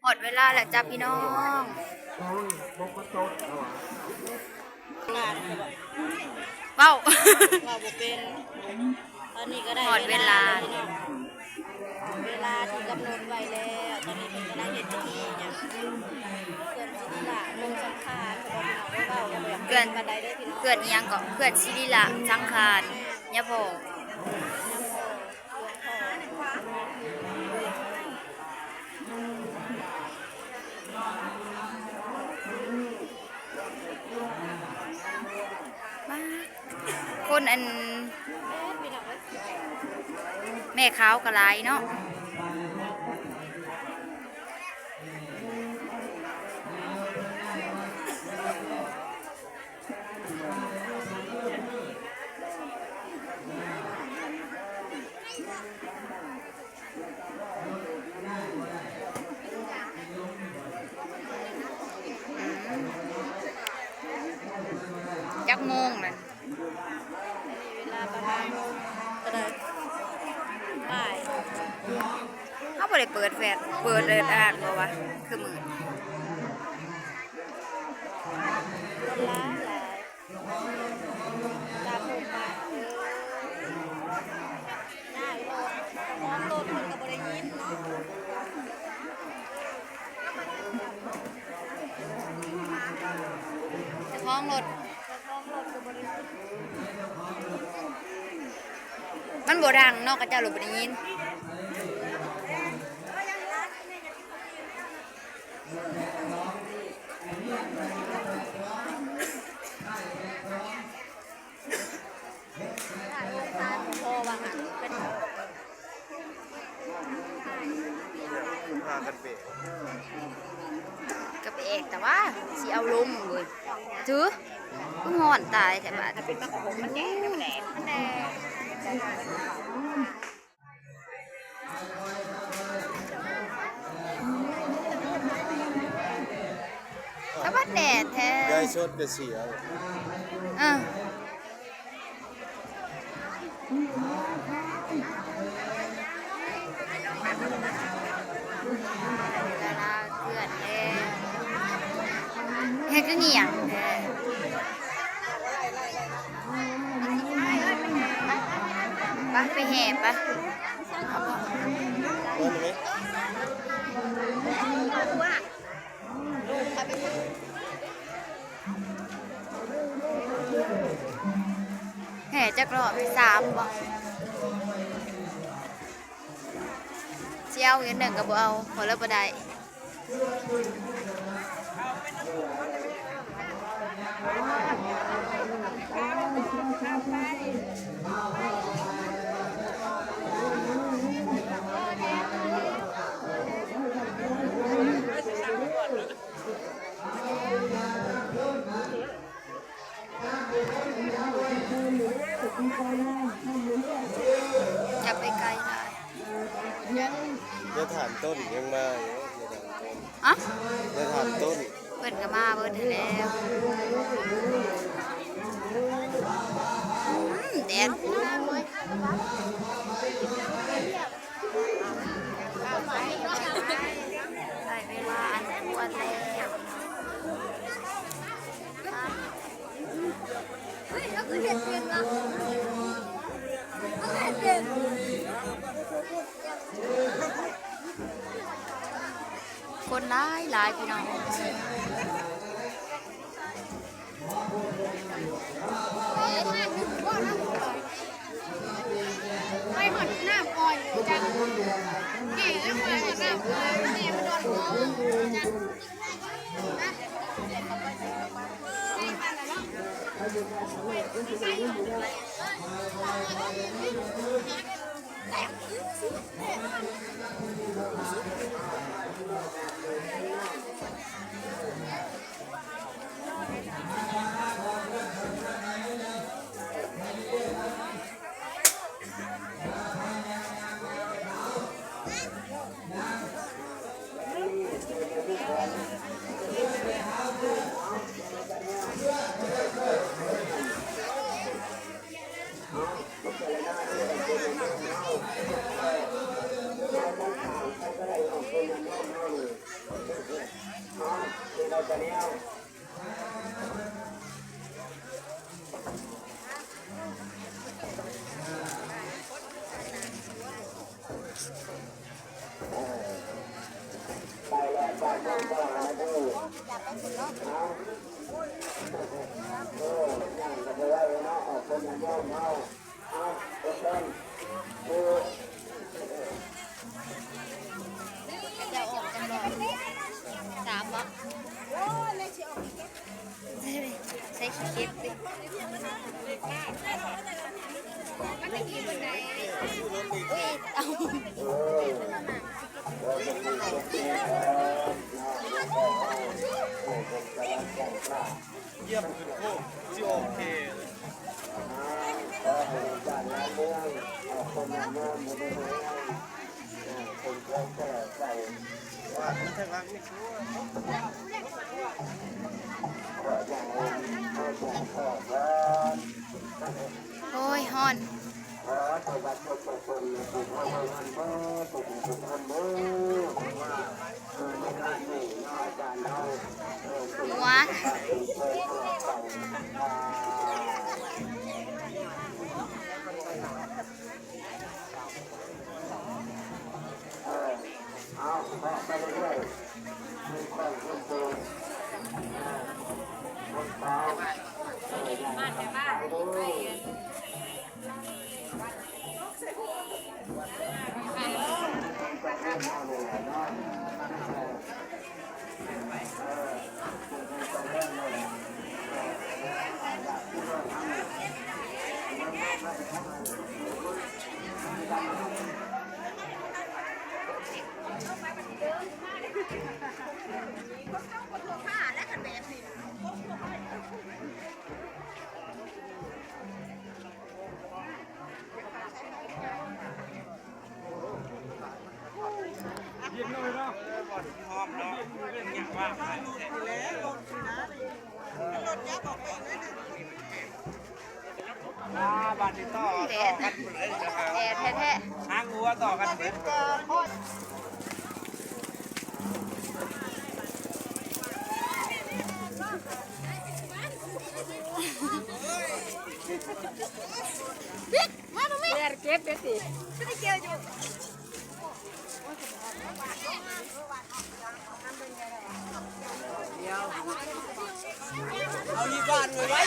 ຮອດເວລາແລ້ວຈ້າພີ່ນ້ອງ ເວົ້າ ເວົ້າບໍ່ເປັນ. ຕອນນີ້ກໍໄດ້ຮອດເວລາ ເວລາທີ່ກຳນົດໄວ້ແລ້ວ. ຕອນນີ້ເພິ່ນກຳລັງເຮັດພິທີຫຍັງ ເຄື່ອນສິລິລະລົງສັງຂານ ເພາະວ່າເວົ້າບໍ່ຢາກເປັນປານໃດເດີພີ່ນ້ອງ. ເຄື່ອນອີ່ຫຍັງເກາະ? ເຄື່ອນສິລິລະສັງຂານຍາພໍ່. ຄົນອັນ ແມ່ຂາວກໍຫຼາຍເນາະ. ຈັກໂມງລະ? ເວລາປະມານເທົ່າໃດ? ບ່າຍ. ເຮົາບໍ່ໄດ້ເປີດແຟດ ເປີດອັນນັ້ນບໍ່ວະ? ຄືມືດ ຄົນຫຼາຍໆ. ຈາກໂຮງບານ ເອີ ຍາກໂລດ ເຈົ້າຂອງລົດເພິ່ນກໍບໍ່ໄດ້ຍິນເນາະ. ເຈົ້າຂອງລົດ ເຈົ້າຂອງລົດກໍບໍ່ໄດ້ຍິນ. ມັນບໍ່ດັງເນາະ ເຂົາເຈົ້າເລີຍບໍ່ໄດ້ຍິນ. ພາກັນເບກ ກໍໄປແອກ ແຕ່ວ່າຊິເອົາລົງເວີຍ ຖື ຄືຮ້ອນຕາຍແທ້ບາດ. ສະບັດແດດແທ້ ໄດ້ສົດກໍເສຍ. ເອີ ເຮັດຄືງຽບແທ້. ໄປ ໄປແຫ່ໄປ. ແຫ່ຈັກຮອບ? ສາມບໍ່? ຊິເອົາອີກໜຶ່ງກໍບໍ່ເອົາ ພໍແລ້ວບໍ່ໄດ້. ຢ່າໄປໄກຫຼາຍ. ຢ່າຖາມຕົ້ນ ຍັງມາຢູ່. ອະ? ຢ່າຖາມຕົ້ນ ເພິ່ນກໍມາເບິດຫັ້ນແຫຼະ. ອືມ ແດດ. ໄດ້ເວລາອັນຄວນແລ້ວ. ຄົນຫຼາຍໆ ພີ່ນ້ອງ. ໄປຮອດນ້ຳອ່ອນຈັງ ແຫ່ແລ້ວໄປຮອດນ້ຳອ່ອນ ແຫ່ມັນດອນຫົວຈັງ. ເ ເຈົ້າອອກຈັກດອກ? ສາມບໍ? ໃສ່ຂີ້ເກັບຕິ. ເອີ ເອົາ ຢ້ຽມຂຶ້ນໂຄກ ຊິໂອເຄເລີຍ. ໂອ້ຍ ຮ້ອນ. ຫົວ. ອ່າ ບາດນີ້ຕໍ່ ແດດ ຕໍ່ກັນເບີດ ແດດແທ້ໆ ຫາງງົວຕໍ່ກັນເບີດ. ມາຕະເມ ແລ່ນເກັບເດ້ຕິ ບໍ່ໄດ້ກ່ຽວຢູ່. ເອົາທີ່ບ້ານໄວ້ໄວ້.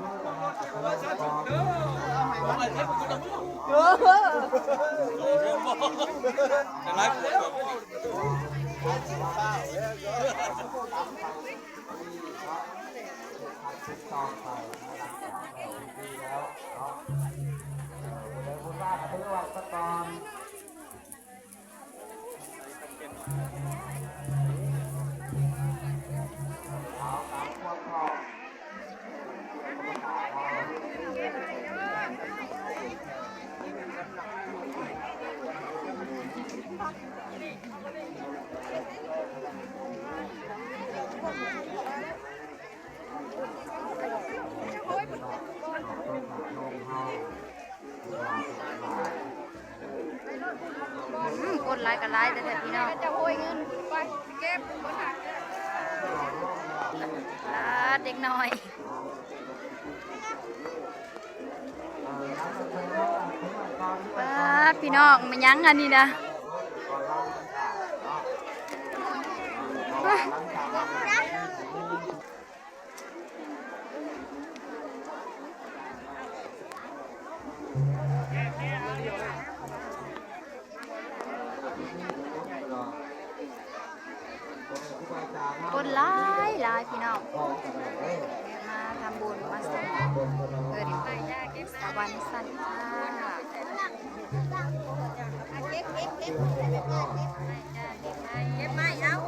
ໂອ້ຍ ມັນເປັນ ຫຼາຍກໍຫຼາຍແທ້ໆ ພີ່ນ້ອງ ຈະໂຫຍເງິນໄປເກັບ ປາດ ເດັກນ້ອຍ ປາດ ພີ່ນ້ອງ ແມ່ນຫຍັງອັນນີ້ນະ? ຄົນຫຼາຍໆ ພີ່ນ້ອງ ມາທຳບຸນ ມາສວດ ເອີ້ນສະຫວັນສັນຄ່າ. ເກັບໄມ້ ເອົາ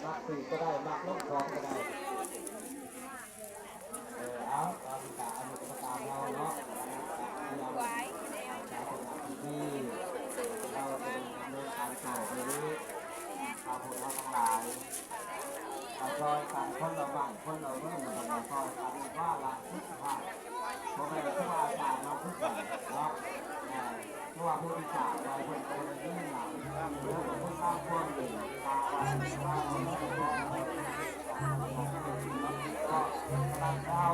ມັກຖືກກໍໄດ້ ມັກລົງຂອງກໍໄດ້ ເອີ ເອົາ ຕອນນີ້ກະອັນນີ້ກະຕາມເຮົາເນາະ ຕຽມສາສະນະພິທີ ເຮົາຈະດຳເນີນການຕໍ່ໄປນີ້ ພວກເຮົາທັງຫຼາຍ ກໍຊ່ອຍກັນຄົນລະໄມ້ຄົນລະມື ແລ້ວກໍຊ່ອຍກັນວາລະສຸຂະພາບ ພໍ່ແມ່ຄູບາອາຈານເຮົາຄືກັນເນາະ ເອີ ຄືວ່າຜູ້ທີ່ຈາກໄປເພິ່ນກໍບໍ່ໄດ້ມີຫຍັງ ເພິ່ນກໍຄົນງາມຄວາມດີ ຕາໄວ້ເຮົາເນາະ ກໍກຳລັງເຮົາ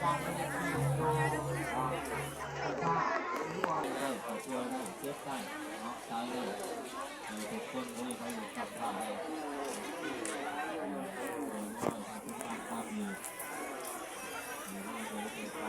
ການເຮັດຢູ່ເນາະ ເອີ ກໍຊ່ວຍໄດ້ ເກັບໄດ້ເນາະ ໃຊ້ໄດ້ ເອີ ທຸກຄົນບໍ່ມີໃຜຢູ່ກັບເຮົາໄດ້ ເອີ ເອີ ເອີ ເອີ ເອີ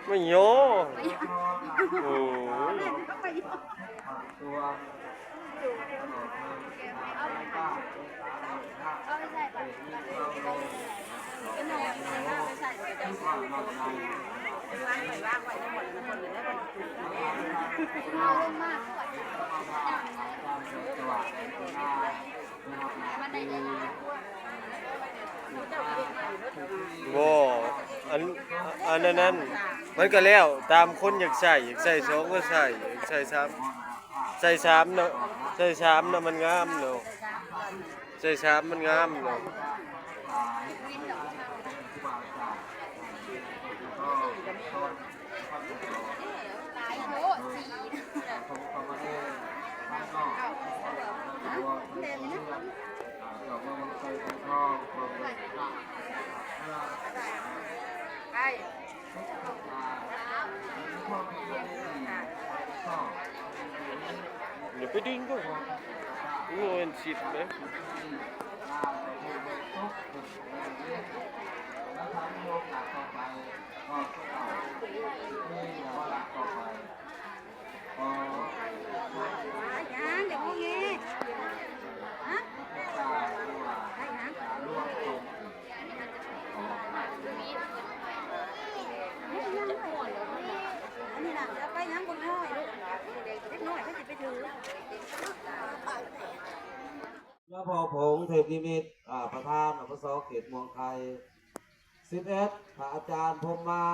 ມາໂຍ ໂອ້ຍ ບໍ່ ອັນ ອັນນັ້ນ ມັນກະແລ້ວຕາມຄົນຢາກໃສ່ ຢາກໃສ່ສອງກໍໃສ່ ຢາກໃສ່ສາມ ໃສ່ສາມນະ ໃສ່ສາມນະມັນງາມເນາະ ໃສ່ສາມມັນງາມເນາະ. ຢ່າໄປດຶງເຂົາ ມັນບໍ່ແມ່ນສິບເດ້. ຍາພໍ່ຜົງ ເທບນິມິດ ອາ ປະທານ ອບສ ເຂດມ່ວງໄຄ. ສິບເອັດ ພະອາຈານພົມມາ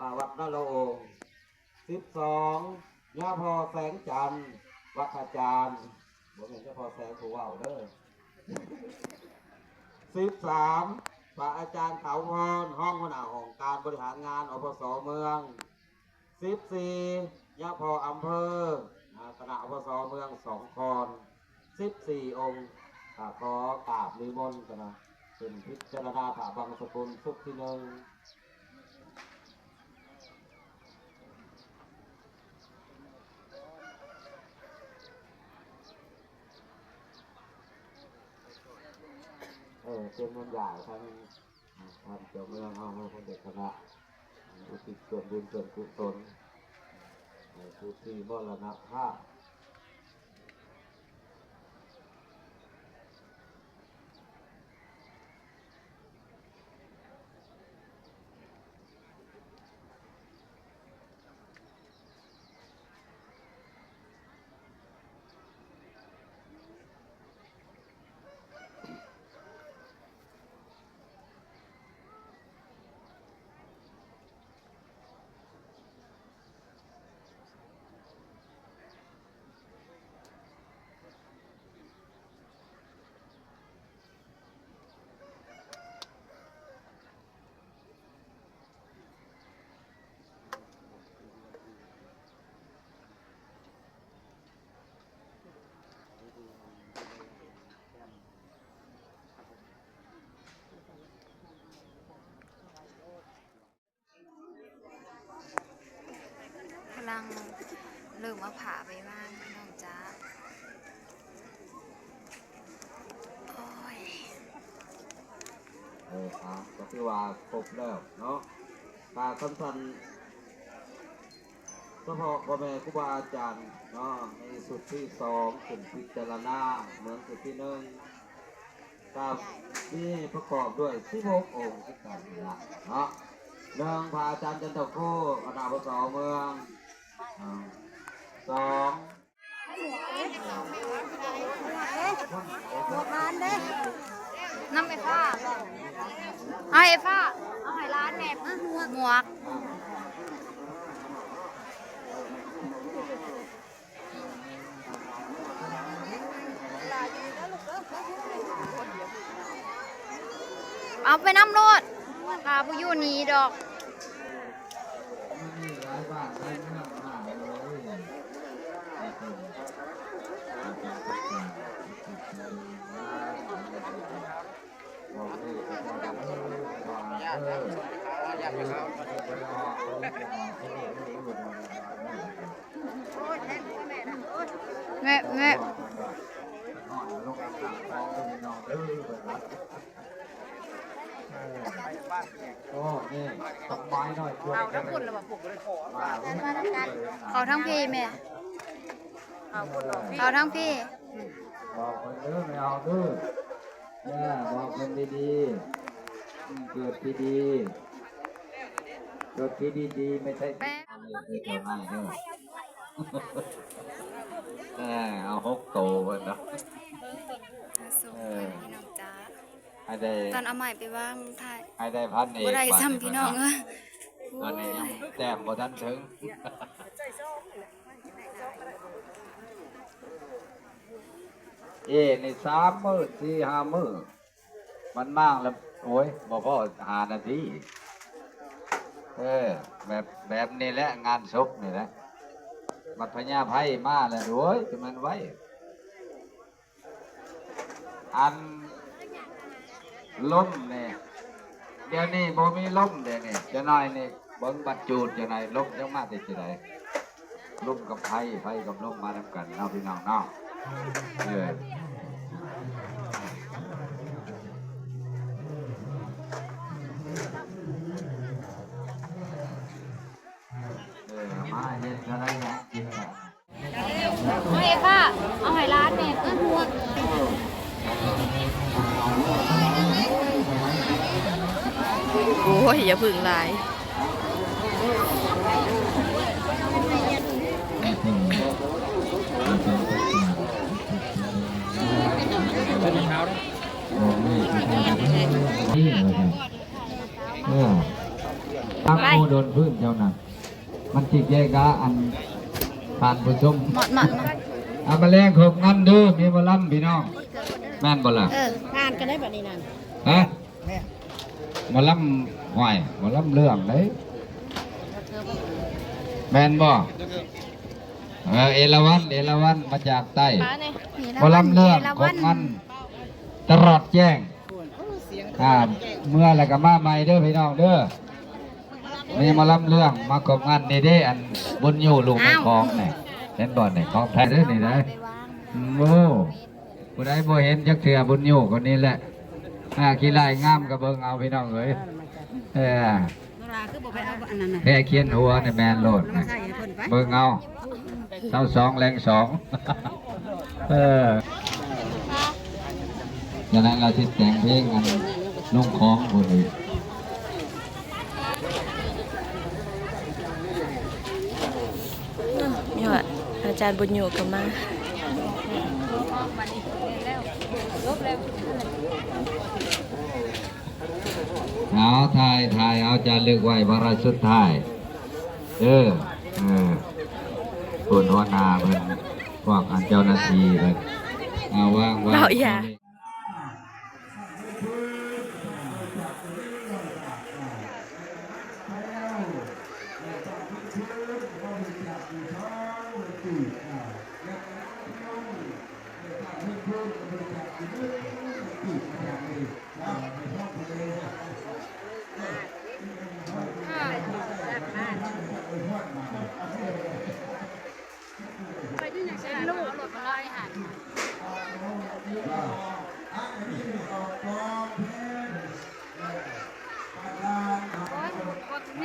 ອາ ວັດນະລະອົງ. ສິບສອງ ຍາພໍ່ແສງຈັນ ວັດພະຈານ ບໍ່ແມ່ນຍາພໍ່ແສງຜູ້ເວົ້າເດີ. ສິບສາມ ພະອາຈານ ເຂົາພອນ ຮອງຫົວໜ້າຫ້ອງການບໍລິຫານງານ ອບສ ເມືອງ. ສິບສີ່ ຍາພໍ່ອຳເພີ ອາ ຄະນະ ອບສ ເມືອງສອງຄອນ ສິບສີ່ອົງ. ກະຂໍກາບນິມົນ ຄະນະ ຂຶ້ນພິຈາລະນາພະບັງສະກຸນຊຸດທີໜຶ່ງ. ເອີ ເປັນບຸນໃຫຍ່ທັງ ທ່ານເຈົ້າເມືອງເຮົາ ເຮົາຄົນເດກຄະນະ ອຸທິດສ່ວນບຸນສ່ວນກຸສົນໃຫ້ຜູ້ທີ່ມໍລະນະພາບ. ເອົາຜ້າໄປວາງພີ່ນ້ອງຈ້າ. ໂອ້ຍ ເອີ ອ່າ ກໍຖືວ່າຄົບແລ້ວເນາະ ການສຳຄັນ ສະເພາະພໍ່ແມ່ຄູບາອາຈານເນາະ ໃນຊຸດທີສອງຂຶ້ນພິຈາລະນາ ເໝືອນຊຸດທີໜຶ່ງ ກໍມີປະກອບດ້ວຍສິບຫົກອົງຄືກັນນີ້ລະເນາະ. ໜຶ່ງ ພະອາຈານຈັນທະຄູ ຄະນະ ພສ ເມືອງ ສອງ ນຳໄອ້ຟ້າ ເອົາໄອ້ຟ້າ ເອົາໃຫ້ຫຼານແດ່ ໝວກ ເອົາໄປນຳໂລດ ຖ້າຜູ້ຢູ່ນີ້ດອກ. ແງະ ແງະ ໂອ້ ນີ້ ດອກໄມ້ໜ້ອຍ ເຂົ້າທາງພຸ້ນລະບໍ່? ເຂົ້າທາງພີ້ແມ່ ເຂົ້າທາງພີ້. ບອກເພິ່ນເດີ ແມ່ເອົາເດີ ເອີ ບອກເພິ່ນດີໆ ເກີດທີ່ດີ ເກີດທີ່ດີໆ ໄມ່ໃຊ່ ເອີ ເອົາຫົກໂຕເພິ່ນເນາະ ເອີ ພີ່ນ້ອງຈ້າ ໃຫ້ໄດ້ ຕອນເອົາໄມ້ໄປວາງຖ່າຍ ໃຫ້ໄດ້ພັນເອກ ບໍ່ໄດ້ຊ້ຳ ບາດນີ້ ພີ່ນ້ອງເອີຍ ຕອນນີ້ຍັງແຕ້ມບໍ່ທັນເຖິງ. ເອ ນີ້ສາມມື້ ສີ່ຫ້າມື້ ມັນມາງແລ້ວ ໂອ້ຍ ບໍ່ພໍຫ້ານາທີ. ເອີ ແບບ ແບບນີ້ແຫຼະ ງານສົບນີ້ແຫຼະ ບັດພະຍາໄພມາແລ້ວ ໂອ້ຍ ຈະແມ່ນໄວ. ອັນ ລົມນີ້ ດຽວນີ້ບໍ່ມີລົມເດ້ນີ້ ຈັກໜ້ອຍນີ້ ເບິ່ງບັດຈູດ ຈັກໜ້ອຍລົມຈະມາແຕ່ທີ່ໃດ? ລົມກັບໄຟ ໄຟກັບລົມມານຳກັນເນາະ ພີ່ນ້ອງເນາະ ເອີ ເອີ ມາເຮັດເທົ່າໃດກໍກິນ. ເອົາໃຫ້ປ້າ ເອົາໃຫ້ຫຼານແດ່. ໂອ້ຍ ຢ່າເພິ່ງຫຼາຍ. ເອີ ຕັກໂອ້ດົນພື້ນເຈົ້ານັ້ນ. ມັນຊິແກ່ກະອັນທ່ານຜູ້ຊົມ ເມາະໆ ເອົາມາແລງຂອງມັນເດີ ມີໝໍລຳພີ່ນ້ອງ ແມ່ນບໍ່ລະ? ເອີ ຜ່ານກັນໄດ້ບັດນີ້ນັ້ນ ຮະ? ໝໍລຳ ຫ້ວຍ ໝໍລຳເລື່ອງເດ້ ແມ່ນບໍ່? ເອີ ເອລາວັນ ເອລາວັນ ມາຈາກໃຕ້ ໝໍລຳເລື່ອງຂອງມັນຕະຫຼອດແຈ້ງ. ອ່າ ເມື່ອແລ້ວກໍມາໃໝ່ເດີພີ່ນ້ອງເດີ ມີໝໍລຳເລື່ອງມາຮ່ວມງານນີ້ເດ້ ອັນບຸນຢູ່ລູກແມ່ຂອງນີ້ ເຫັນບໍ່ນີ້ ຂອງແທ້ເດີນີ້ນະ. ໂອ້ ຜູ້ໃດບໍ່ເຫັນຈັກເທື່ອ ບຸນຢູ່ຄົນນີ້ແຫຼະ ອ່າ ຂີ້ລ້າຍງາມກໍເບິ່ງເອົາພີ່ນ້ອງເອີຍ ເອີ. ແພ້ຄຽນຫົວນີ້ແມ່ນໂລດ ເບິ່ງເອົາ ເຊົ້າສອງແລງສອງ ເອີ ຈາກນັ້ນລາວຊິແຕ່ງເພງອັນລົງຂອງພຸ້ນອີກ. ນີ້ວ່າອາຈານບຸນຢູ່ກໍມາ. ເອົາ ຖ່າຍ ຖ່າຍ ເອົາ ຈາລຶກໄວ້ວາລະສຸດທ້າຍເດີ ເອີ ຜູ້ຫົວໜ້າເພິ່ນ ພວກອັນເຈົ້າໜ້າທີ່ເພິ່ນ ເອົາ ວາງ ວາງ ເອົາ ຢ່າ.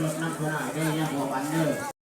ລົດນຳເພິ່ນເດີ ຢ່າບໍ່ຫວັ່ນເດີ.